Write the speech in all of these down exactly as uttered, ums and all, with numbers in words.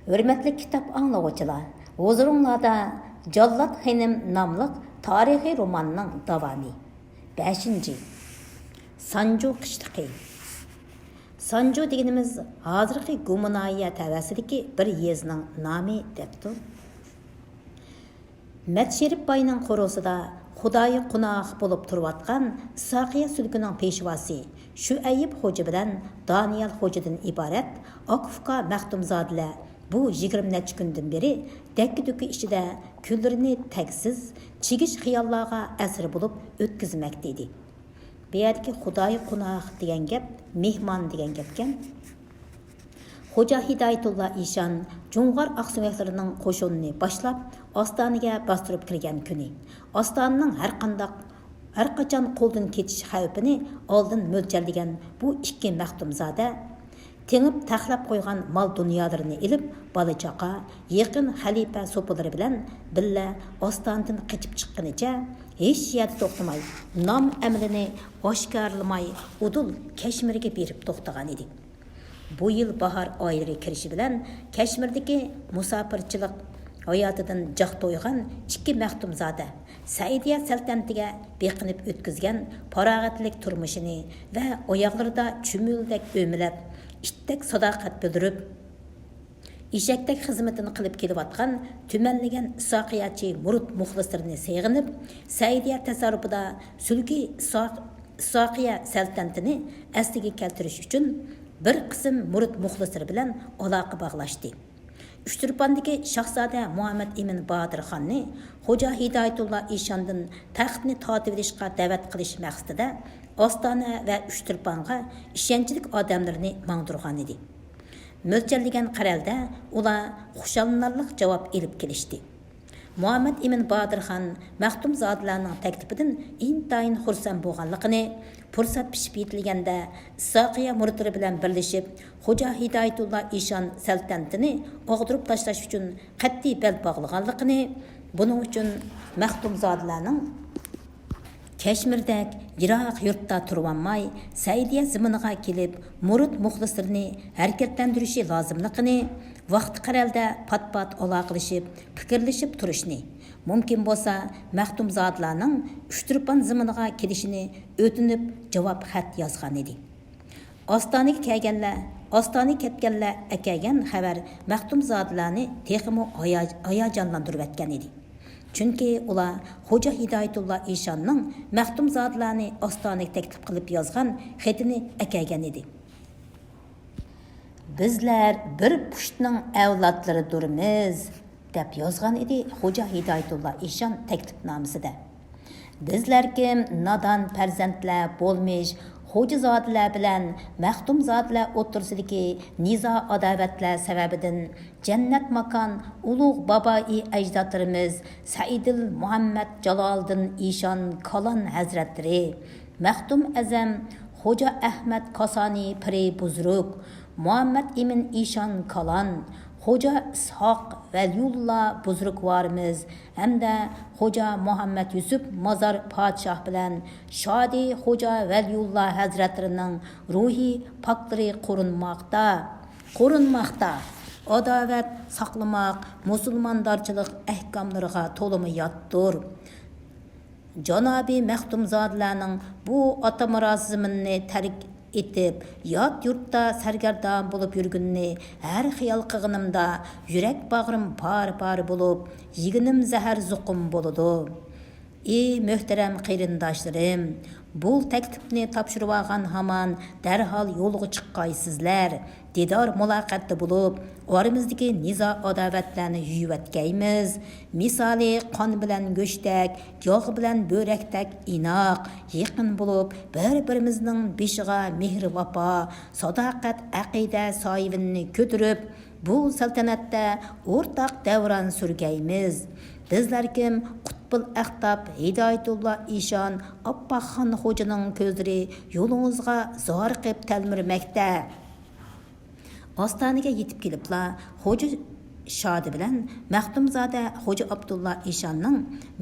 ھۆرمەتلىك كىتاب ئاڭلىغۇچىلار، ھۇزۇرۇڭلاردا جاللات خېنىم ناملىق تارىخىي روماننىڭ داۋامى. بەشىنچى، سانجۇ قىشلىقى. سانجۇ دېگىنىمىز ھازىرقى گۇمۇ ناھىيە تەۋەسىدىكى بىر يېزىنىڭ نامى دەپتۇ. مەتشېرىپ باينىڭ قورۇسىدا خۇدايى قوناق بولۇپ تۇرۇۋاتقان ئىسھاقىيە سۈلكىنىڭ پېشۋاسى شۇئەيىب خوجا بىلەن دانىيال خوجىدىن ئىبارەت ئاكا-ئۇكا مەختۇمزادىلەر بۇ يىگىرمە نەچچە كۈندىن بېرى دەككە-دۈككە ئىچىدە كۈنلىرىنى تەگسىز، چىگىش خىياللارغا ئەسىر بولۇپ ئۆتكۈزمەكتە ئىدى. بۇ يەردىكى خۇدايى قوناق دېگەن گەپ مېھمان دېگەن گەپكەن. خوجا ھىدايەتۇللا ئىشان جۇڭغار ئاقسۆڭەكلىرىنىڭ قوشۇنىنى باشلاپ، ئاستانىگە باستۇرۇپ كىرگەن كۈنى، ئاستانىنىڭ ھەرقانداق، ھەرقاچان قولدىن كېتىش خەۋپىنى ئالدىن مۆلچەرلىگەن بۇ ئىككى مەختۇمزادە تېڭىپ تەقلەپ قويغان مال-دۇنيالىرىنى ئېلىپ، بالا-چاقا، يېقىن خەلىپە سوپىلىرى بىلەن بىللە ئاستانىدىن قېچىپ چىققىنىچە، ھېچ يەردە توختىماي، نام-ئەمىلىنى ئاشكارىلىماي، ئۇدۇل كەشمىرگە بېرىپ توختىغان ئىدى. بۇ يىل باھار ئايلىرى كىرىشى بىلەن كەشمىردىكى مۇساپىرچىلىق ھاياتىدىن جاق تويغان ئىككى مەختۇمزادە، سەئىدىيە سەلتەنىتىگە بېقىنىپ ئۆتكۈزگەن پاراغەتلىك تۇرمۇشىنى ۋە ئاياغلىرىدا چۈمۈلىدەك ئۆمىلەپ، ئىتتەك ساداقەت بىلدۈرۈپ، ئېشەكتەك خىزمىتىنى قىلىپ كېلىۋاتقان تۈمەنلىگەن ئىسھاقىيەچى مۇرىت مۇخلىسلىرىنى سېغىنىپ، سەئىدىيە تەسەررۇپىدا سۈلكى ئىسھاق-، ئىسھاقىيە سەلتەنىتىنى ئەسلىگە كەلتۈرۈش ئۈچۈن بىر قىسىم مۇرىت مۇخلىسلىرى بىلەن ئالاقە باغلاشتى. ئۇچتۇرپاندىكى شاھزادە مۇھەممەد ئىمىن باتۇرخاننى خوجا ھىدايەتۇللا ئىشاندىن تەختنى تارتىۋېلىشقا دەۋەت قىلىش مەقسىتىدە ئاستانە ۋە ئۇچتۇرپانغا ئىشەنچلىك ئادەملىرىنى ماڭدۇرغانىدى. مۆلچەرلىگەن قەرەلدە ئۇلار خۇشاللىنارلىق جاۋاب ئېلىپ كېلىشتى. مۇھەممەد ئىمىن باتۇرخان مەختۇمزادىلەرنىڭ تەكلىپىدىن ئىنتايىن خۇرسەن بولغانلىقىنى، پۇرسەت پىشىپ يېتىلگەندە ئىسھاقىيە مۇرىتلىرى بىلەن بىرلىشىپ، خوجا ھىدايەتۇللا ئىشان سەلتەنىتىنى ئاغدۇرۇپ تاشلاش ئۈچۈن قەتئىي بەل باغلىغانلىقىنى، بۇنىڭ ئۈچۈن مەختۇمزادىلەرنىڭ كەشمىردەك يىراق يۇرتتا تۇرۇۋالماي، سەئىدىيە زېمىنىغا كېلىپ، مۇرىت مۇخلىسلىرىنى ھەرىكەتلەندۈرۈشى لازىملىقىنى، ۋاقتى قەرەلدە پات-پات ئالاقىلىشىپ، پىكىرلىشىپ تۇرۇشنى، مۇمكىن بولسا مەختۇمزادىلارنىڭ ئۇچتۇرپان زېمىنىغا كېلىشىنى ئۆتۈنۈپ جاۋاب خەت يازغانىدى. ئاستانىگە كەلگەنلەر، ئاستانىگە كەتكەنلەر ئەكەلگەن خەۋەر مەختۇمزادىلارنى تېخىمۇ ھايا-، ھاياجانلاندۇرۇۋەتكەن ئىدى. چۈنكى ئۇلار خوجا ھىدايەتۇللا ئىشاننىڭ مەختۇمزادىلارنى ئاستانىگە تەكلىپ قىلىپ يازغان خېتىنى ئەكەلگەن ئىدى. «بىزلەر بىر پۇشتنىڭ ئەۋلادلىرىدۇرمىز» دەپ يازغان ئىدى خوجا ھىدايەتۇللا ئىشان تەكلىپنامىسىدە. «بىزلەركىم نادان پەرزەنتلەر بولمىش خوجىزادىلەر بىلەن مەختۇمزادىلەر ئوتتۇرىسىدىكى نىزا-ئاداۋەتلەر سەۋەبىدىن جەننەت ماكان ئۇلۇغ بابايى ئەجدادلىرىمىز سەئىدىل مۇھەممەد جالالىدىن ئىشان كالان ھەزرەتلىرى، مەختۇم ئەزەم خوجا ئەھمەد كاسانى پىرى بۇزرۇك، مۇھەممەد ئىمىن ئىشان كالان، خوجا ئىسھاق ۋەلىيۇللا بۇزرۇكۋارىمىز ھەمدە خوجا مۇھەممەد يۈسۈپ مازار پادىشاھ بىلەن شادى خوجا ۋەلىيۇللا ھەزرەتلىرىنىڭ روھى پاكلىرى قورۇنماقتا، قورۇنماقتا. ئاداۋەت ساقلىماق مۇسۇلماندارچىلىق ئەھكاملىرىغا تولىمۇ ياتتۇر. جانابى مەختۇمزادىلەرنىڭ بۇ ئاتا مىراس زېمىنىنى تەرك ئېتىپ، يات يۇرتتا سەرگەردان بولۇپ يۈرگىنىنى ھەر خىيال قىلغىنىمدا يۈرەك باغرىم پارە-پارە بولۇپ، يېگىنىم زەھەر زوقۇم بولىدۇ. ئى مۆھتەرەم قېرىنداشلىرىم، بۇ تەكلىپنى تاپشۇرۇۋالغان ھامان دەرھال يولغا چىققايسىزلەر. دىدار مۇلاقاتتا بولۇپ، ئارىمىزدىكى نىزا-ئاداۋەتلەرنى يۇيۇۋەتكەيمىز. مىسالى، قان بىلەن گۆشتەك، ياغ بىلەن بۆرەكتەك ئىناق، يېقىن بولۇپ، بىر-بىرىمىزنىڭ بېشىغا مېھىر-ۋاپا، ساداقەت، ئەقىدە سايىۋىنىنى كۆتۈرۈپ، بۇ سەلتەنەتتە ئورتاق دەۋران سۈرگەيمىز. بىزلەركىم قۇتبۇل ئەقتاب ھىدايەتۇللا ئىشان ئاپپاقخان خوجىنىڭ كۆزلىرى يولىڭىزغا زارىقىپ تەلمۈرمەكتە. ئاستانىگە يېتىپ كېلىپلا، خوجا شادى بىلەن مەختۇمزادە خوجا ئابدۇللا ئىشاننىڭ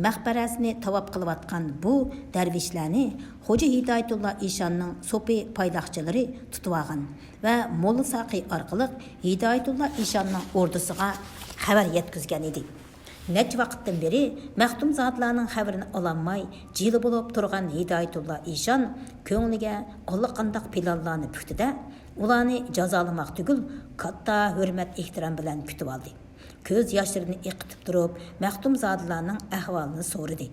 مەقبەرەسىنى تاۋاپ قىلىۋاتقان بۇ دەرۋىشلەرنى خوجا ھىدايەتۇللا ئىشاننىڭ سوپى پايلاقچىلىرى تۇتۇۋالغان ۋە موللا ساقى ئارقىلىق ھىدايەتۇللا ئىشاننىڭ ئوردىسىغا خەۋەر يەتكۈزگەن ئىدى. نەچچە ۋاقىتتىن بېرى مەختۇمزادىلارنىڭ خەۋىرىنى ئالالماي جىلە بولۇپ تۇرغان ھىدايەتۇللا ئىشان كۆڭلىگە ئاللىقانداق پىلانلارنى پۈكتى-دە، ئۇلارنى جازالىماق تۈگۈل، كاتتا ھۆرمەت-ئېھتىرام بىلەن كۈتۈۋالدى. كۆز ياشلىرىنى ئېقىتىپ تۇرۇپ، مەختۇمزادىلارنىڭ ئەھۋالىنى سورىدى.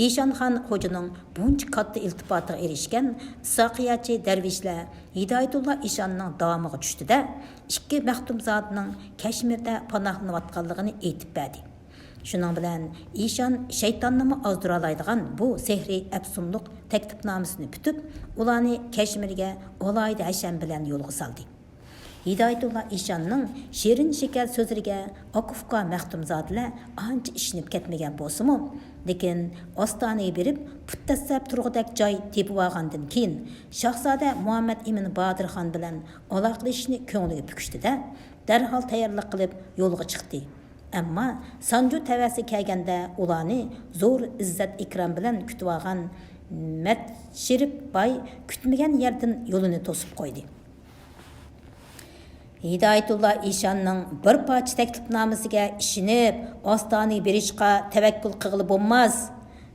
ئىشانخان خوجىنىڭ بۇنچە كاتتا ئىلتىپاتىغا ئېرىشكەن ئىسھاقىيەچى دەرۋىشلەر ھىدايەتۇللا ئىشاننىڭ دامىغا چۈشتى-دە، ئىككى مەختۇمزادىنىڭ كەشمىردە پاناھلىنىۋاتقانلىقىنى ئېيتىپ بەردى. شۇنىڭ بىلەن ئىشان شەيتاننىمۇ ئازدۇرالايدىغان بۇ سېھرىي ئەپسۇنلۇق تەكلىپنامىسىنى پۈتۈپ، ئۇلارنى كەشمىرگە ئالاھىدە ھەشەم بىلەن يولغا سالدى. ھىدايەتۇللا ئىشاننىڭ شېرىن شېكەر سۆزلىرىگە ئاكا-ئۇكا مەختۇمزادىلەر ئانچە ئىشىنىپ كەتمىگەن بولسىمۇ، لېكىن ئاستانىگە بېرىپ پۇت دەسسەپ تۇرغۇدەك جاي تېپىۋالغاندىن كېيىن، شاھزادە مۇھەممەد ئىمىن بادىرخان بىلەن ئالاقىلىشىشنى كۆڭلىگە پۈكۈشتى-دە، دەرھال تەييارلىق قىلىپ يولغا چىقتى. ئەمما سانجۇ تەۋەسىگە كەلگەندە ئۇلارنى زور ئىززەت-ئىكرام بىلەن كۈتۈۋالغان مەتشېرىپ باي كۈتمىگەن يەردىن يولىنى توسۇپ قويدى. ھىدايەتۇللا ئىشاننىڭ بىر پارچە تەكلىپنامىسىگە ئىشىنىپ، ئاستانىگە بېرىشقا تەۋەككۈل قىلغىلى بولماس،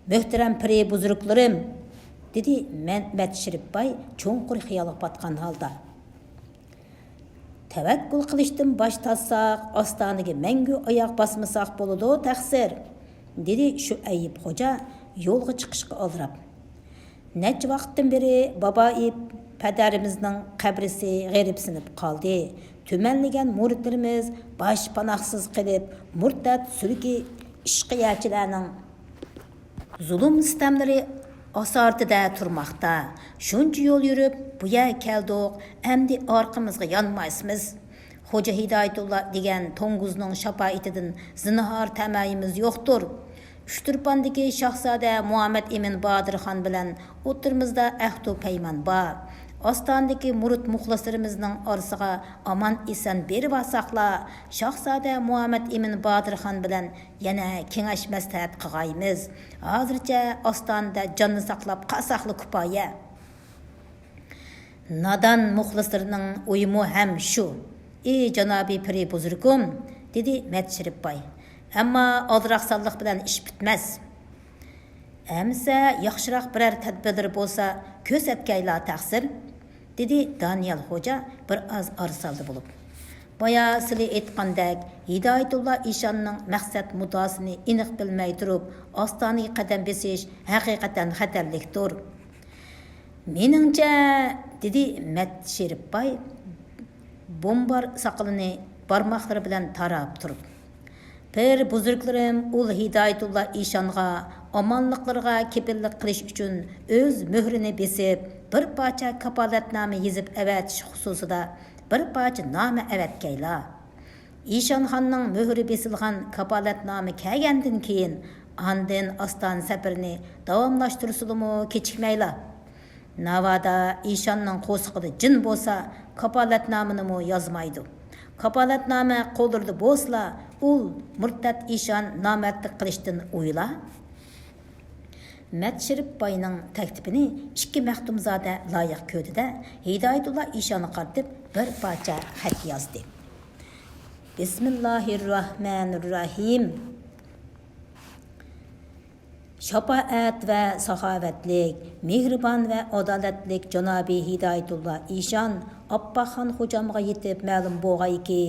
مۆھتەرەم پىرى بۇزرۇكلىرىم، دېدى مەتشېرىپ باي چوڭقۇر خىيالغا پاتقان ھالدا. تەۋەككۈل قىلىشتىن باش تارتساق، ئاستانىگە مەڭگۈ ئاياغ باسمىساق بولىدۇ، تەقسىر، دېدى شۇئەيىپ خوجا يولغا چىقىشقا ئالدىراپ. نەچچە ۋاقىتتىن بېرى بابايىپ پەدەرىمىزنىڭ قەبرىسى غېرىبسىنىپ قالدى. تۈمەنلىگەن مۇرىتلىرىمىز باش پاناھسىز قېلىپ، مۇرتەت سۈلۈكى ئىشقىيەچىلەرنىڭ زۇلۇم-سىتەملىرى ئاسارىتىدە تۇرماقتا. شۇنچە يول يۈرۈپ، بۇ يەرگە كەلدۇق، ئەمدى ئارقىمىزغا يانمايسىمىز. خوجا ھىدايەتۇللا دېگەن توڭگۇزنىڭ شاپائىتىدىن زىنھار تەمەيىمىز يوقتۇر. ئۇچتۇرپاندىكى شاھزادە مۇھەممەد ئىمىن بادىرخان بىلەن ئوتتۇرىمىزدا ئەھدۇ پەيمان بار. ئاستانىدىكى مۇرىت مۇخلىسلىرىمىزنىڭ ئارىسىغا ئامان-ئېسەن بېرىۋالساقلا، شاھزادە مۇھەممەد ئىمىن بادىرخان بىلەن يەنە كېڭەش-مەسلىھەت قىلغايمىز. ھازىرچە ئاستانىدە جاننى ساقلاپ قالساقلا كۇپايە. نادان مۇخلىسلىرىنىڭ ئويىمۇ ھەم شۇ. ئى جانابىي پىرى بۇزرۇكۇم، دېدى مەتشېرىپ باي. ئەمما ئازراق سانلىق بىلەن ئىش پۈتمەس. ئەمىسە ياخشىراق بىرەر تەدبىرلىرى بولسا كۆرسەتكەيلا، تەقسىر، دېدى دانىيال خوجا بىر ئاز ئارىسالدى بولۇپ. بايا سىلى ئېيتقاندەك، ھىدايەتۇللا ئىشاننىڭ مەقسەت مۇددىئاسىنى ئېنىق بىلمەي تۇرۇپ، ئاستانىگە قەدەم بېسىش ھەقىقەتەن خەتەرلىكتۇر. مېنىڭچە، دېدى مەتشېرىپ باي بومبار ساقىلىنى بارماقلىرى بىلەن تاراپ تۇرۇپ. پىر بۇزرۇكلىرىم ئۇل ھىدايەتۇللا ئىشانغا، ئامانلىقلىرىغا كېپىللىك قىلىش ئۈچۈن ئۆز مۆھرىنى بېسىپ، بىر پارچە كاپالەتنامە يېزىپ ئەۋەتىش خۇسۇسىدا بىر پارچە نامە ئەۋەتكەيلا. ئىشانخاننىڭ مۆھرى بېسىلغان كاپالەتنامە كەلگەندىن كېيىن، ئاندىن ئاستانە سەپىرىنى داۋاملاشتۇرسىلىمۇ كېچىكمەيلا. ناۋادا ئىشاننىڭ قورسىقىدا جىن بولسا، كاپالەتنامىنىمۇ يازمايدۇ. كاپالەتنامە قوللىرىدا بولسىلا، ئۇل مۇرتەت ئىشان نامەردلىك قىلىشتىن ئويلا. مەتشېرىپ باينىڭ تەكلىپىنى ئىككى مەختۇمزادە لايىق كۆردى-دە، ھىدايەتۇللا ئىشانغا قارىتىپ بىر پارچە خەت يازدى. بىسمىللاھىرراھمانىرراھىم. شاپائەت ۋە ساخاۋەتلىك، مېھرىبان ۋە ئادالەتلىك جانابىي ھىدايەتۇللا ئىشان ئاپپاقخان خوجامغا يېتىپ مەلۇم بولغايكى،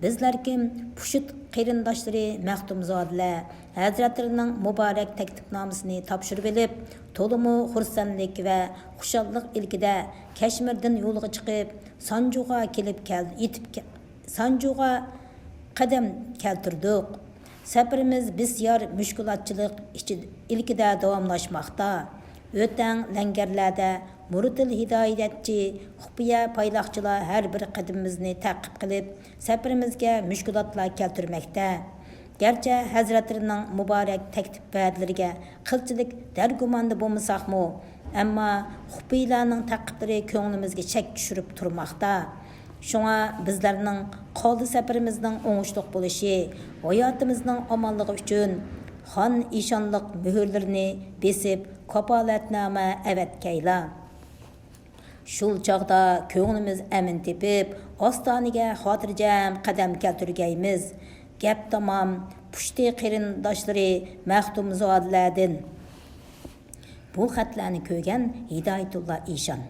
بىزلەر كىم پۇشت قېرىنداشلىرى مەختۇمزادىلەر ھەزرەتلىرىنىڭ مۇبارەك تەكلىپنامىسىنى تاپشۇرۇۋېلىپ، تولىمۇ خۇرسەنلىك ۋە خۇشاللىق ئىلكىدە كەشمىردىن يولغا چىقىپ، سانجۇغا كېلىپ كەل-، يېتىپ كە-، سانجۇغا قەدەم كەلتۈردۇق. سەپىرىمىز بىسيار مۈشكۈلاتچىلىق ئىچىدە، ئىلكىدە داۋاملاشماقتا. ئۆتەڭ لەڭگەرلەردە مۇرتىل ھىدايەتچى خۇپىيە پايلاقچىلار ھەر بىر قەدىمىمىزنى تەقىب قىلىپ، سەپىرىمىزگە مۈشكۈلاتلار كەلتۈرمەكتە. گەرچە ھەزرەتلىرىنىڭ مۇبارەك تەكلىپ ۋەدىلىرىگە قىلچىلىك دەرگۇماندا بولمىساقمۇ، ئەمما خۇپىيلارنىڭ تەقىبلىرى كۆڭلىمىزگە شەك چۈشۈرۈپ تۇرماقتا. شۇڭا بىزلەرنىڭ قالدى سەپىرىمىزنىڭ ئوڭۇشلۇق بولۇشى، ھاياتىمىزنىڭ ئامانلىقى ئۈچۈن خان ئىشانلىق مۆھۈرلىرىنى بېسىپ، كاپالەتنامە ئەۋەتكەيلا. شۇ چاغدا كۆڭلىمىز ئەمىن تېپىپ، ئاستانىگە خاتىرجەم قەدەم كەلتۈرگەيمىز. گەپ تامام، پۇشتى قېرىنداشلىرى مەختۇمزادىلەردىن. بۇ خەتلەرنى كۆرگەن ھىدايەتۇللا ئىشان.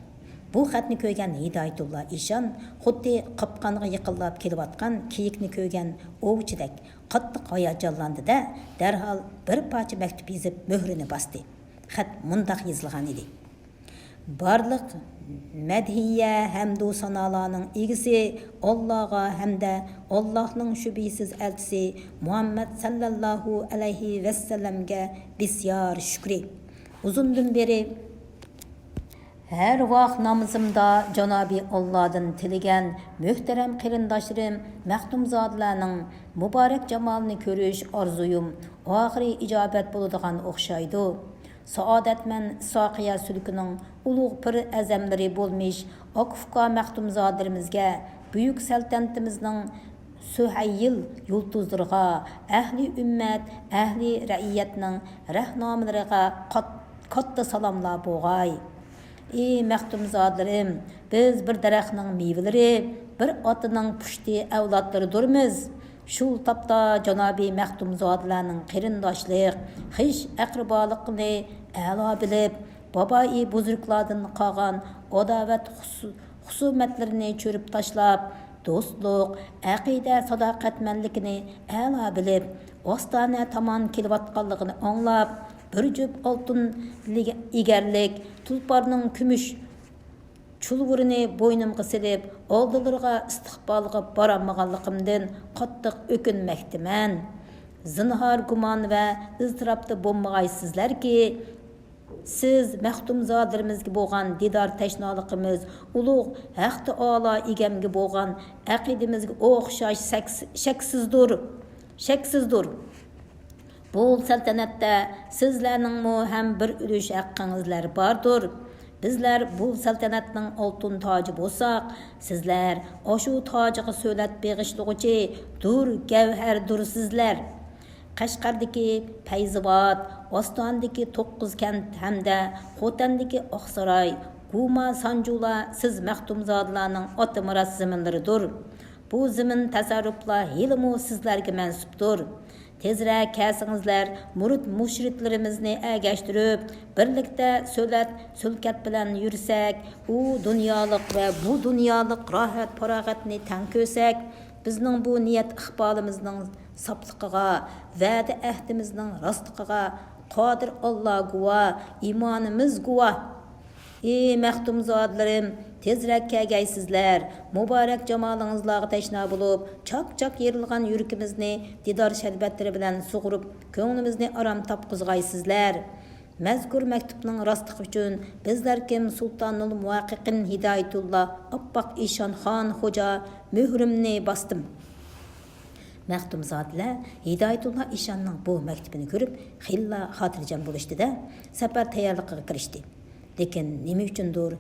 بۇ خەتنى كۆرگەن ھىدايەتۇللا ئىشان خۇددى قاپقانغا يېقىنلاپ كېلىۋاتقان كېيىكنى كۆرگەن ئوۋچىدەك قاتتىق ھاياجانلاندى-دە، دەرھال بىر پارچە مەكتۇپ يېزىپ مۆھرىنى باستى. خەت مۇنداق يېزىلغان ئىدى: بارلىق مەدھىيە ھەمدۇ سانالارنىڭ ئىگىسى ئاللاغا ھەمدە ئاللاھنىڭ شۈبھىسىز ئەلچىسى مۇھەممەد سەللەللاھۇ ئەلەيھى ۋەسەللەمگە بىسيار شۈكرى. ئۇزۇندىن بېرى ھەر ۋاق نامىزىمدا جانابى ئاللادىن تىلىگەن مۆھتەرەم قېرىنداشلىرىم مەختۇمزادىلەرنىڭ مۇبارەك جامالىنى كۆرۈش ئارزۇيۇم ئاخىرى ئىجابەت بولىدىغان ئوخشايدۇ. سائادەتمەن ئىسھاقىيە سۈلكىنىڭ ئۇلۇغ پىر ئەزەملىرى بولمىش ئاكا-ئۇكا مەختۇمزادىلىرىمىزگە، بۈيۈك سەلتەنىتىمىزنىڭ سۆھەيل يۇلتۇزلىرىغا، ئەھلى ئۈممەت، ئەھلى رەئىيەتنىڭ رەھنامىلىرىغا قات-، كاتتا سالاملار بولغاي. ئى مەختۇمزادىلىرىم، بىز بىر دەرەخنىڭ مېۋىلىرى، بىر ئاتىنىڭ پۇشتى ئەۋلادلىرىدۇرمىز. شۇ تاپتا جانابى مەختۇمزادىلەرنىڭ قېرىنداشلىق، خىش ئەقرىبالىقىنى ئەلا بىلىپ، بابايى بۇزرۇكلاردىن قالغان ئاداۋەت خۇس-، خۇسۇمەتلىرىنى چۆرۈپ تاشلاپ، دوستلۇق، ئەقىدە، ساداقەتمەنلىكىنى ئەلا بىلىپ، ئاستانە تامان كېلىۋاتقانلىقىنى ئاڭلاپ، بىر جۈپ ئالتۇن ئېگەرلىك تۇلپارنىڭ كۈمۈش چۇلۋۇرىنى بوينۇمغا سېلىپ، ئالدىلىرىغا ئىستىقبالغا بارالمىغانلىقىمدىن قاتتىق ئۆكۈنمەكتىمەن. زىنھار گۇمان ۋە ئىزتىراپتا بولمىغايسىزلەركى، سىز مەختۇمزادىلىرىمىزگە بولغان دىدار تەشنالىقىمىز، ئۇلۇغ ھەق تائالا ئىگەمگە بولغان ئەقىدىمىزگە ئوخشاش سەكس-، شەكسىزدۇر، شەكسىزدۇر. بۇ سەلتەنەتتە سىزلەرنىڭمۇ ھەم بىر ئۈلۈش ھەققىڭىزلەر باردۇر. بىزلەر بۇ سەلتەنەتنىڭ ئالتۇن تاجى بولساق، سىزلەر ئاشۇ تاجىغا سۆلەت بېغىشلىغۇچى دۇر گەۋھەردۇر سىزلەر. قەشقەردىكى پەيزىۋات، ئاستانىدىكى توققۇز كەنت ھەمدە خوتەندىكى ئاقساراي، گۇما، سانجۇلار سىز مەختۇمزادىلارنىڭ ئاتا مىراس زېمىنلىرىدۇر. بۇ زېمىن تەسەررۇپلار ھېلىمۇ سىزلەرگە مەنسۇپتۇر. تېزرەك كەلسىڭىزلەر، مۇرىت مۇشرىتلىرىمىزنى ئەگەشتۈرۈپ، بىرلىكتە سۆلەت سۆلكەت بىلەن يۈرسەك، ئۇ دۇنيالىق ۋە بۇ دۇنيالىق راھەت پاراغەتنى تەڭ كۆرسەك، بىزنىڭ بۇ نىيەت ئىقبالىمىزنىڭ ساپلىقىغا، ۋەدە ئەھدىمىزنىڭ راستلىقىغا قادىر ئاللا گۇۋاھ، ئىمانىمىز گۇۋاھ. ئى مەختۇمزادىلىرىم، تېزرەك كەلگەيسىزلەر! مۇبارەك جامالىڭىزلارغا تەشنا بولۇپ، چاك-چاك يېرىلغان يۈرىكىمىزنى دىدار شەربەتلىرى بىلەن سۇغۇرۇپ، كۆڭلىمىزنى ئارام تاپقۇزغايسىزلەر! مەزكۇر مەكتۇپنىڭ راستلىقى ئۈچۈن بىزلەر كىم سۇلتانۇل مۇھەققىقىن ھىدايەتۇللا ئاپئاق ئىشان خان خوجا مۆھرۈمنى باستىم. مەختۇمزادىلەر ھىدايەتۇللا ئىشاننىڭ بۇ مەكتۇپىنى كۆرۈپ، خېلىلا خاتىرجەم بولۇشتى-دە، سەپەر تەييارلىقىغا كىرىشتى. لېكىن نېمە ئۈچۈندۇر،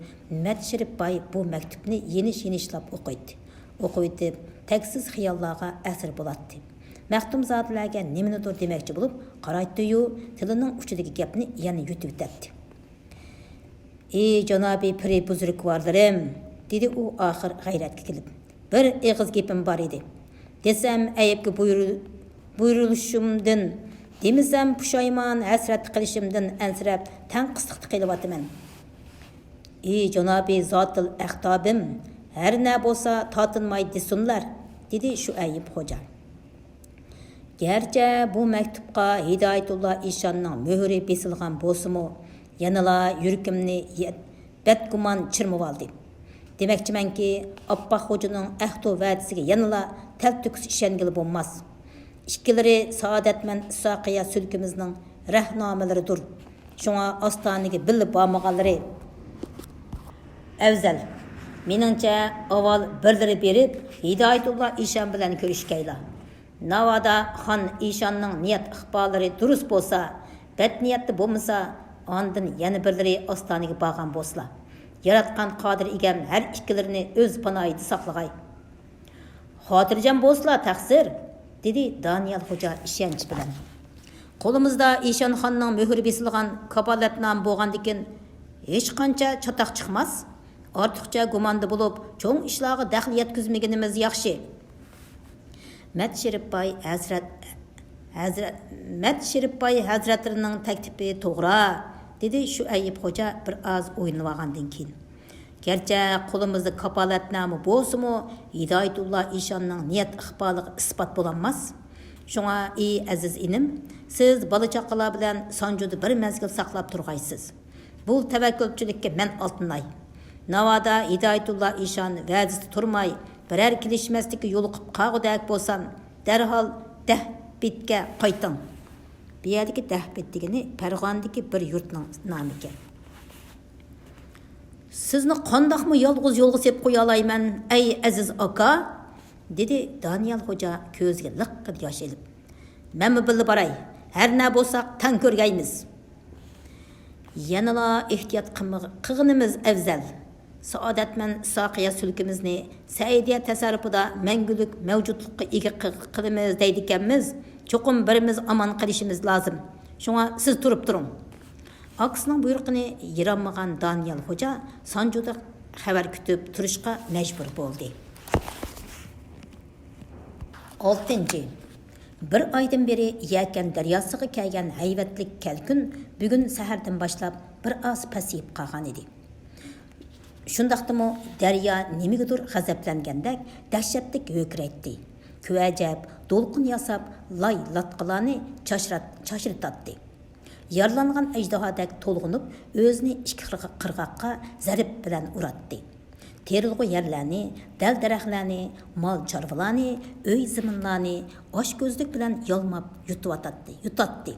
مەت شېرىپ باي بۇ مەكتۇپنى يېنىش-يېنىشلاپ ئوقۇيتتى. ئوقۇۋېتىپ، تەكسىز خىياللارغا ئەسىر بولاتتى. مەختۇمزادىلەرگە نېمىنىدۇر دېمەكچى بولۇپ قارايتتى-يۇ، تىلىنىڭ ئۇچىدىكى گەپنى يەنە يۇتۇۋېتەتتى. ئى جانابىي پىرى بۇزرۇكۋارلىرىم، دېدى ئۇ ئاخىر غەيرەتكە كېلىپ. بىر ئېغىز گېپىم بار ئىدى. دېسەم ئەيىبكە بۇيرۇ-، بۇيرۇلۇشۇمدىن، دېمىسەم پۇشايمان، ھەسرەتتە قېلىشىمدىن ئەنسىرەپ تەڭقىسلىقتا قېلىۋاتىمەن. ئى جانابىي زاتىل ئەختابىم، ھەر نە بولسا تارتىنماي دېسۇنلار، دېدى شۇئەيب خوجا. گەرچە بۇ مەكتۇپقا ھىدايەتۇللا ئىشاننىڭ مۆھرى بېسىلغان بولسىمۇ، يەنىلا يۈرىكىمنى يە-، بەدگۇمان چىرمىۋالدى. دېمەكچىمەنكى، ئاپپاق خوجىنىڭ ئەھدۇ ۋەدىسىگە يەنىلا تەلتۆكۈس ئىشەنگىلى بولماس. ئىككىلىرى سائادەتمەن ئىسھاقىيە سۈلكىمىزنىڭ رەھنامىلىرىدۇر. شۇڭا ئاستانىگە بىللە بارمىغانلىرى ئەۋزەل. مېنىڭچە، ئاۋۋال بىرلىرى بېرىپ، ھىدايەتۇللا ئىشان بىلەن كۆرۈشكەيلا. ناۋادا خان ئىشاننىڭ نىيەت ئىقباللىرى دۇرۇس بولسا، بەتنىيەتتە بولمىسا، ئاندىن يەنە بىرلىرى ئاستانىگە بارغان بولسىلا. ياراتقان قادىر ئىگەم ھەر ئىككىلىرىنى ئۆز پاناھىدا ساقلىغاي. خاتىرجەم بولسىلا تەقسىر، دېدى دانىيال خوجا ئىشەنچ بىلەن. قولىمىزدا ئىشانخاننىڭ مۆھۈرى بېسىلغان كاپالەتنامە بولغاندىكىن، ھېچقانچە چاتاق چىقماس. ئارتۇقچە گۇماندا بولۇپ، چوڭ ئىشلارغا دەخلى يەتكۈزمىگىنىمىز ياخشى. مەت شېرىپ باي ھەزرەت، ھەزرەت، مەت شېرىپ باي ھەزرەتلىرىنىڭ تەكلىپى توغرا، دېدى شۇئەيىپ خوجا بىر ئاز ئويلىنىۋالغاندىن كېيىن. گەرچە قولىمىزدا كاپالەتنامە بولسىمۇ، ھىدايەتۇللا ئىشاننىڭ نىيەت ئىقبالىغا ئىسپات بولالماس. شۇڭا، ئى ئەزىز ئىنىم، سىز بالا-چاقىلار بىلەن سانجۇدا بىر مەزگىل ساقلاپ تۇرغايسىز. بۇ تەۋەككۈلچىلىككە مەن ئالتىناي. ناۋادا ھىدايەتۇللا ئىشان ۋەدىسىدە تۇرماي، بىرەر كېلىشمەسلىككە يولۇقۇپ قالغۇدەك بولسام، دەرھال دەھبىتكە قايتىڭ. بۇ يەردىكى دەھبىت دېگىنى پەرغانىدىكى بىر يۇرتنىڭ نامى ئىكەن. سىزنى قانداقمۇ يالغۇز يولغا سېلىپ قويالايمەن، ئەي ئەزىز ئاكا؟ دېدى دانىيال خوجا كۆزىگە لىققىدە ياش ئېلىپ. مەنمۇ بىللە باراي، ھەر نە بولساق تەڭ كۆرگەيمىز. يەنىلا ئېھتىيات قىلمىغ-، قىلغىنىمىز ئەۋزەل. سائادەتمەن ساقىيە سۈلكىمىزنى سەئىدىيە تەسەررۇپىدا مەڭگۈلۈك مەۋجۇتلۇققا ئىگە قىل-، قىلىمىز دەيدىكەنمىز، چوقۇم بىرىمىز ئامان قېلىشىمىز لازىم. شۇڭا سىز تۇرۇپ تۇرۇڭ. ئاكىسىنىڭ بۇيرۇقىنى يىرانمىغان دانىيال خوجا سانجۇدا خەۋەر كۈتۈپ تۇرۇشقا مەجبۇر بولدى. ئالتىنچى. بىر ئايدىن بېرى يەكەن دەرياسىغا كەلگەن ھەيۋەتلىك كەلكۈن بۈگۈن سەھەردىن باشلاپ بىر ئاز پەسىيىپ قالغان ئىدى. شۇنداقتىمۇ دەريا نېمىگىدۇر غەزەپلەنگەندەك دەھشەتلىك ھۆركىرەيتتى. كۆۋەجەپ، دولقۇن ياساپ، لاي لاتقىلارنى چاچرات-، چاچرىتاتتى. يارىلانغان ئەجدىھادەك تولغىنىپ، ئۆزىنى ئىككى قىرغا-، قىرغاققا زەرب بىلەن ئۇراتتى. تېرىلغۇ يەرلەرنى، دەل-دەرەخلەرنى، مال-چارۋىلارنى، ئۆي-زېمىنلارنى ئاچكۆزلۈك بىلەن يالماپ يۇتۇۋاتاتتى، يۇتاتتى.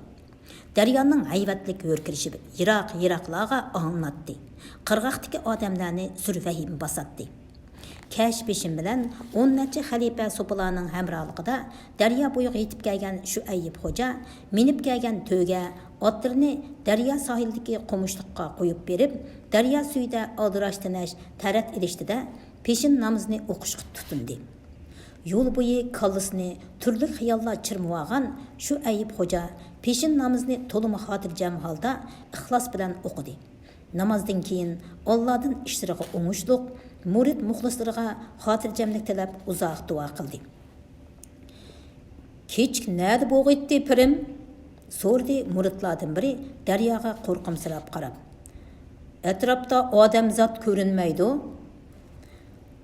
دەريانىڭ ھەيۋەتلىك ھۆركىرىشى يىراق-يىراقلارغا ئاڭلىناتتى. قىرغاقتىكى ئادەملەرنى زور ۋەھىمە باساتتى. كەچ پېشىن بىلەن ئون نەچچە خەلىپە سوپىلارنىڭ ھەمراھلىقىدا دەريا بويىغا يېتىپ كەلگەن شۇئەييىب خوجا مىنىپ كەلگەن تۆگە ئاتلىرىنى دەريا ساھىلىدىكى قومۇشلۇققا قويۇپ بېرىپ، دەريا سۈيىدە ئالدىراش تىنەش تەرەت ئېلىشتىدە پېشىن نامىزىنى ئوقۇشقا تۇتۇندى. يول بويى كاللىسىنى تۈرلۈك خىياللار چىرمىۋالغان شۇئەييىب خوجا پېشىن نامىزىنى تولىمۇ خاتىرجەم ھالدا ئىخلاس بىلەن ئوقۇدى. نامازدىن كېيىن ئاللادىن ئىشلىرىغا ئوڭۇشلۇق، مۇرىت مۇخلىسلىرىغا خاتىرجەملىك تىلەپ ئۇزاق دۇئا قىلدى. «كېچىك نەدە بوغۇيتتى، پىرىم؟» سورىدى مۇرىتلاردىن بىرى دەرياغا قورقۇمسىراپ قاراپ. «ئەتراپتا ئادەمزات كۆرۈنمەيدۇ.»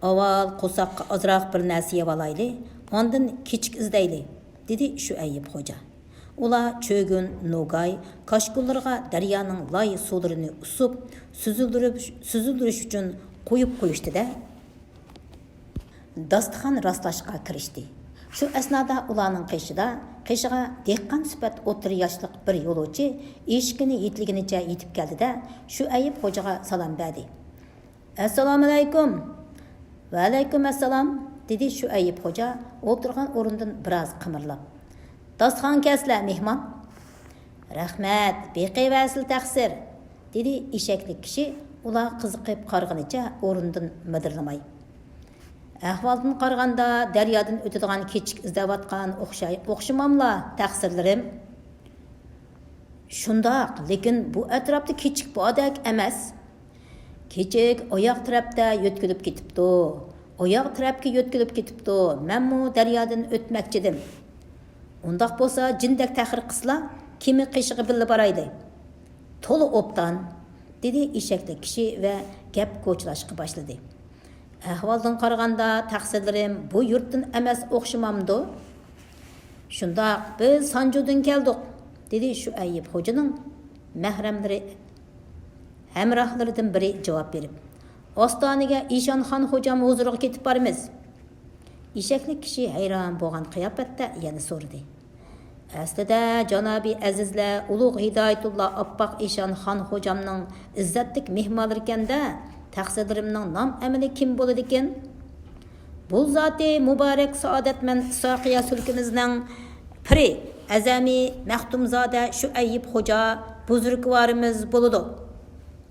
«ئاۋۋال قورساققا ئازراق بىر نەرسە يەۋالايلى، ئاندىن كېچىك ئىزدەيلى»، دېدى شۇئەييىب خوجا. ئۇلار چۆگۈن، نوگاي، كاشكۇللىرىغا دەريانىڭ لاي سۇلىرىنى ئۇسۇپ، سۈزۈلدۈرۈپ، سۈزۈلدۈرۈش ئۈچۈن قۇيۇپ قويۇشتى-دە، داستىخان راسلاشقا كىرىشتى. شۇ ئەسنادا ئۇلارنىڭ قېشىدا، قېشىغا دېھقان سۈپەت ئوتتۇرا ياشلىق بىر يولۇچى ئېشىكىنى يېتىلىگىنىچە يېتىپ كەلدى-دە، شۇئەييىب خوجىغا سالام بەردى. «ئەسسالامۇئەلەيكۇم!» «ۋەئەلەيكۇم ئەسسالام!» دېدى شۇئەييىب خوجا ئولتۇرغان ئورنىدىن بىراز قىمىرلاپ. «داستىخانغا كەلسىلە، مېھمان!» «رەھمەت، بېقىۋەرسىلە تەقسىر!» دېدى ئېشەكلىك كىشى ئۇلار قىزىقىپ قارىغىنىچە ئورنىدىن مىدىرلىماي. «ئەھۋالدىن قارىغاندا، دەريادىن ئۆتىدىغان كېچىك ئىزدەۋاتقان ئوخشاي-، ئوخشىماملا، تەقسىرلىرىم؟» «شۇنداق، لېكىن بۇ ئەتراپتا كېچىك باردەك ئەمەس.» «كېچىك ئاياغ تەرەپتە يۆتكىلىپ كېتىپتۇ. ئاياغ تەرەپكە يۆتكىلىپ كېتىپتۇ. مەنمۇ دەريادىن ئۆتمەكچىدىم.» «ئۇنداق بولسا، جىندەك تەخىر قىلسىلا، كېمە قېشىغا بىللە بارايلى.» «تولا ئوبدان!» دېدى ئېشەكلىك كىشى ۋە گەپ كوچىلاشقا باشلىدى. «ئەھۋالدىن قارىغاندا، تەقسىرلىرىم بۇ يۇرتتىن ئەمەس ئوخشىمامدۇ؟» «شۇنداق، بىز سانجۇدىن كەلدۇق»، دېدى شۇئەييىب خوجىنىڭ مەھرەملىرى، ھەمراھلىرىدىن بىرى جاۋاب بېرىپ. «ئاستانىگە ئىشانخان خوجام ھۇزۇرىغا كېتىپ بارىمىز.» ئېشەكلىك كىشى ھەيران بولغان قىياپەتتە يەنە سورىدى. «ئەسلىدە، جانابىي ئەزىزلەر ئۇلۇغ ھىدايەتۇللا ئاپپاق ئىشان خان خوجامنىڭ ئىززەتلىك مېھمانلىرىكەن-دە، تەقسىرلىرىمنىڭ نام ئەمىلى كىم بولىدىكىن؟ بۇ زاتى مۇبارەك سائادەتمەن ساقىيە سۈلكىمىزنىڭ پىرى، ئەزەمى مەختۇمزادە شۇئەييىب خوجا بۇزرۇكۋارىمىز بولىدۇ.»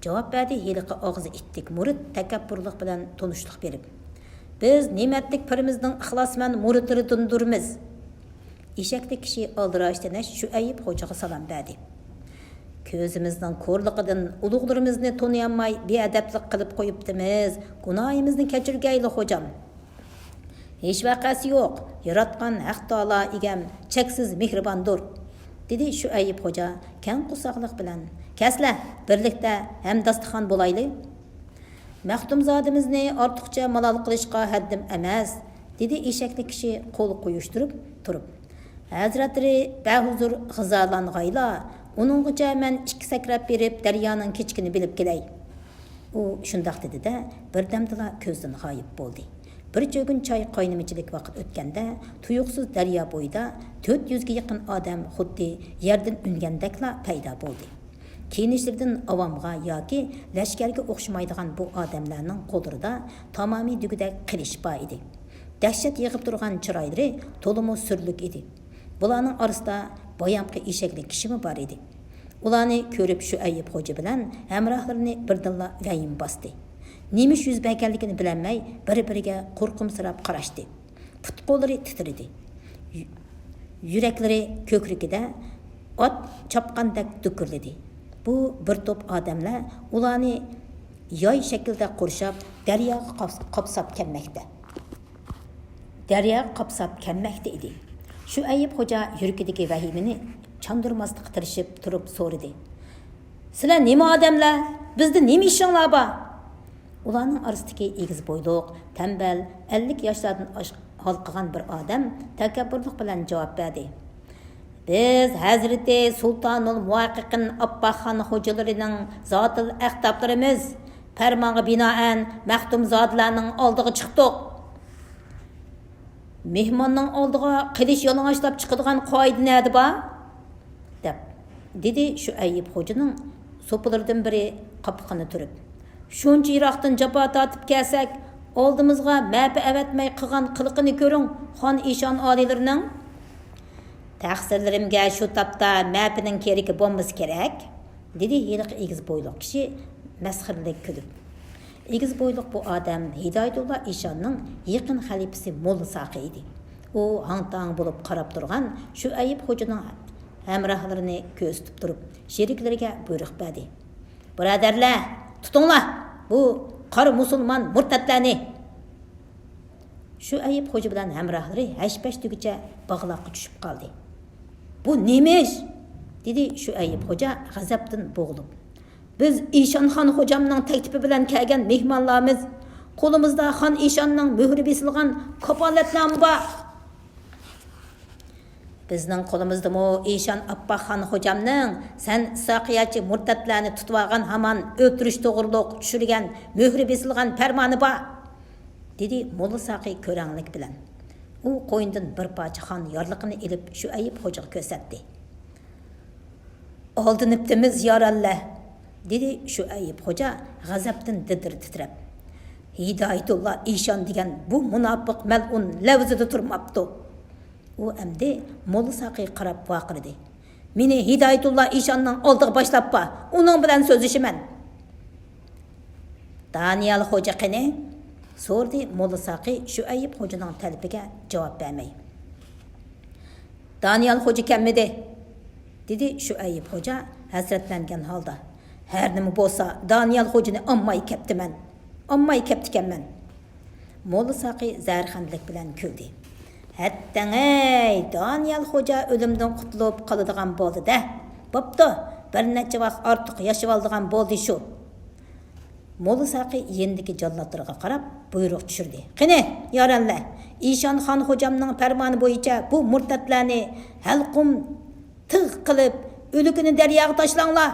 جاۋاب بەردى ھېلىقى ئاغزى ئىتتىك مۇرىت تەكەببۇرلۇق بىلەن تونۇشلۇق بېرىپ. بىز نېمەتلىك پىرىمىزنىڭ ئىخلاسمەن مۇرىتلىرىدىندۇرمىز. ئېشەكلىك كىشى ئالدىراش تەنەش شۇئەيىب خوجىغا سالام بەردى. كۆزىمىزنىڭ كورلۇقىدىن ئۇلۇغلىرىمىزنى تونۇيالماي بىئەدەپلىك قىلىپ قويۇپتىمىز. گۇناھىمىزنى كەچۈرگەيلى خوجام. ھېچ ۋەقەسى يوق، ياراتقان ھەق تائالا ئىگەم چەكسىز مېھرىباندۇر، دېدى شۇئەيىب خوجا كەڭ قورساقلىق بىلەن. كەلسىلە، بىرلىكتە ھەمداستىخان بولايلى. مەختۇمزادىمىزنى ئارتۇقچە مالال قىلىشقا ھەددىم ئەمەس، دېدى ئېشەكلىك كىشى قول قويۇشتۇرۇپ تۇرۇپ. ھەزرەتلىرى بەھۇزۇر غىزالانغايلا، ئۇنىڭغىچە مەن ئىككى سەكرەپ بېرىپ دەريانىڭ كېچىكىنى بىلىپ كېلەي. ئۇ شۇنداق دېدى-دە، بىردەمدىلا كۆزدىن غايىب بولدى. بىر چۆگۈن چاي قاينىمىچىلىك ۋاقىت ئۆتكەندە، تۇيۇقسىز دەريا بويىدا تۆت يۈزگە يېقىن ئادەم خۇددى يەردىن ئۈنگەندەكلا پەيدا بولدى. كىيىنىشلىرىدىن ئاۋامغا ياكى لەشكەرگە ئوخشىمايدىغان بۇ ئادەملەرنىڭ قوللىرىدا تامامى دېگۈدەك قىلىچ بار ئىدى. دەھشەت يېغىپ تۇرغان چىرايلىرى تولىمۇ سۈرلۈك ئىدى. بۇلارنىڭ ئارىسىدا بايامقى ئېشەكلىك كىشىمۇ بار ئىدى. ئۇلارنى كۆرۈپ شۇئەيىب خوجا بىلەن ھەمراھلىرىنى بىردىنلا ۋەھىمە باستى. نېمە ئىش يۈز بەرگەنلىكىنى بىلەلمەي بىر-بىرىگە قورقۇمسىراپ قاراشتى. پۇت-قوللىرى تىترىدى. يۈ-، يۈرەكلىرى كۆكرىكىدە ئات چاپقاندەك دۈكۈرلىدى. بۇ بىر توپ ئادەملەر ئۇلارنى ياي شەكلىدە قورشاپ، دەرياغا قاپس-، قاپساپ كەلمەكتە. دەرياغا قاپساپ كەلمەكتە ئىدى. شۇئەيىب خوجا يۈرىكىدىكى ۋەھىمىنى چاندۇرماسلىققا تىرىشىپ تۇرۇپ سورىدى. سىلەر نېمە ئادەملەر؟ بىزدە نېمە ئىشىڭلار بار؟ ئۇلارنىڭ ئارىسىدىكى ئېگىز بويلۇق، تەمبەل، ئەللىك ياشلاردىن ئاش-، ھالقىغان بىر ئادەم تەكەببۇرلۇق بىلەن جاۋاب بەردى. بىز ھەزرىتى سۇلتانۇل مۇھەققىقىن ئاپپاخان خوجىلىرىنىڭ زاتىل ئەقتابلىرىمىز. پەرمانغا بىنائەن مەختۇمزادىلەرنىڭ ئالدىغا چىقتۇق. مېھماننىڭ ئالدىغا قىلىچ يالىڭاچلاپ چىقىدىغان قائىدە نەدە بار؟ دەپ، دېدى شۇئەيىب خوجىنىڭ سوپىلىرىدىن بىرى قاپىقىنى تۈرۈپ. شۇنچە يىراقتىن جاپا تارتىپ كەلسەك، ئالدىمىزغا مەپە ئەۋەتمەي قىلغان قىلىقىنى كۆرۈڭ، خان ئىشان ئالىيلىرىنىڭ. تەقسىرلىرىمگە شۇ تاپتا مەپىنىڭ كېرىكى بولمىسا كېرەك، دېدى ھېلىقى ئېگىز بويلۇق كىشى مەسخىرىلىك كۈلۈپ. ئېگىز بويلۇق بۇ ئادەم ھىدايەتۇللا ئىشاننىڭ يېقىن خەلىپىسى موللا ساقى ئىدى. ئۇ ھاڭ-تاڭ بولۇپ قاراپ تۇرغان شۇئەيىب خوجىنىڭ ھەمراھلىرىنى كۆرسىتىپ تۇرۇپ، شېرىكلىرىگە بۇيرۇق بەردى. بۇرادەرلەر، تۇتۇڭلار بۇ قارا مۇسۇلمان مۇرتەتلەرنى! شۇئەيىب خوجا بىلەن ھەمراھلىرى ھەش-پەش دېگۈچە باغلاققا چۈشۈپ قالدى. بۇ نېمە ئىش؟ دېدى شۇئەيىب خوجا غەزەپتىن بوغۇلۇپ. بىز ئىشان خان خوجامنىڭ تەكلىپى بىلەن كەلگەن مېھمانلارمىز. قولىمىزدا خان ئىشاننىڭ مۆھرى بېسىلغان كاپالەتنامە بار. بىزنىڭ قولىمىزدىمۇ ئىشان ئاپپاق خان خوجامنىڭ سەن ئىساقىيەتچى مۇرتەتلەرنى تۇتۇۋالغان ھامان ئۆلتۈرۈش توغرۇلۇق چۈشۈرگەن مۆھرى بېسىلغان پەرمانى بار، دېدى موللا ساقى كۆرەڭلىك بىلەن. ئۇ قوينىدىن بىر پارچە خان يارلىقىنى ئېلىپ شۇئەيىب خوجىغا كۆرسەتتى. ئالدىنىپتىمىز يارەنلەر، دېدى شۇئەيىب خوجا غەزەپتىن دىدىرى تىترەپ. ھىدايەتۇللا ئىشان دېگەن بۇ مۇناپىق مەلئۇن لەۋزىدە تۇرماپتۇ. ئۇ ئەمدى موللا ساقىغا قاراپ ۋارقىرىدى. مېنى ھىدايەتۇللا ئىشاننىڭ ئالدىغا باشلاپ بار، ئۇنىڭ بىلەن سۆزلىشىمەن. دانىيال خوجا قېنى؟ سورىدى موللا ساقى شۇئەيىب خوجىنىڭ تەلىپىگە جاۋاب بەرمەي. دانىيال خوجا كەلمىدى، دېدى شۇئەيىب خوجا ھەسرەتلەنگەن ھالدا. ھەر نېمە بولسا، دانىيال خوجىنى ئالماي كەپتىمەن. ئالماي كەپتىكەنمەن. موللا ساقى زەھەرخەندىلىك بىلەن كۈلدى. ھەتتەڭەي، دانىيال خوجا ئۆلۈمدىن قۇتۇلۇپ قالىدىغان بولدى-دە. بوپتۇ، بىر نەچچە ۋاق ئارتۇق ياشىۋالىدىغان بولدى شۇ. موللا ساقى يېنىدىكى جاللاتلىرىغا قاراپ بۇيرۇق چۈشۈردى. قېنى، يارەنلەر، ئىشان خان خوجامنىڭ پەرمانى بويىچە بۇ مۇرتەتلەرنى ھەلقۇم تىغ قىلىپ، ئۆلۈكىنى دەرياغا تاشلاڭلار.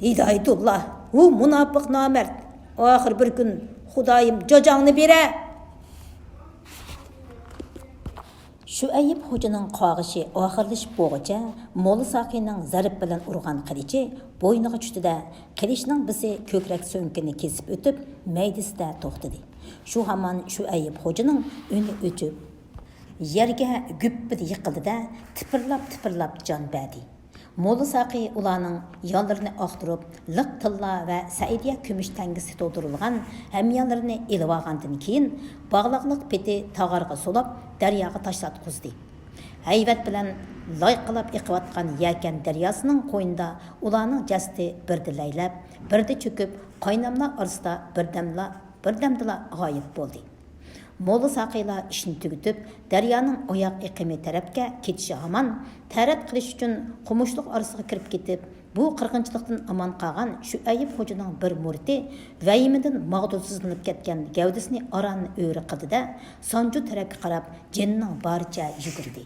ھىدايەتۇللا، ھۇ مۇناپىق نامەرد، ئاخىر بىر كۈن خۇدايىم جاجاڭنى بېرە. شۇئەيىب خوجىنىڭ قاغىشى ئاخىرلىشىپ بولغۇچە، موللا ساقىنىڭ زەرب بىلەن ئۇرغان قىلىچى بوينىغا چۈشتى-دە، قىلىچنىڭ بىسى كۆكرەك سۆڭىكىنى كېسىپ ئۆتۈپ، مەيدىسىدە توختىدى. شۇ ھامان شۇئەيىب خوجىنىڭ ئۈنى ئۆچۈپ، يەرگە گۈپپىدە يىقىلدى-دە، تىپىرلاپ-تىپىرلاپ جان بەردى. موللا ساقى ئۇلارنىڭ يانلىرىنى ئاختۇرۇپ، لىق تىللا ۋە سەئىدىيە كۈمۈش تەڭگىسى تولدۇرۇلغان ھەميانلىرىنى ئېلىۋالغاندىن كېيىن، باغلاقلىق پېتى تاغارغا سولاپ، دەرياغا تاشلاتقۇزدى. ھەيۋەت بىلەن لايقىلاپ ئېقىۋاتقان يەكەن دەرياسىنىڭ قوينىدا ئۇلارنىڭ جەسىتى بىردە لەيلەپ، بىردە چۆكۈپ، قايناملار ئارىسىدا بىردەملا، بىردەمدىلا غايىب بولدى. موللا ساقىيلار ئىشنى تۈگىتىپ، دەريانىڭ ئاياغ ئېقىمى تەرەپكە كېتىشى ھامان، تەرەت قىلىش ئۈچۈن قومۇشلۇق ئارىسىغا كىرىپ كېتىپ، بۇ قىرغىنچىلىقتىن ئامان قالغان شۇئەيىب خوجىنىڭ بىر مۇرىتى ۋەھىمىدىن ماغدۇرسىزلىنىپ كەتكەن گەۋدىسىنى ئاران ئۆرە قىلدى-دە، سانجۇ تەرەپكە قاراپ جېنىنىڭ بارىچە يۈگۈردى.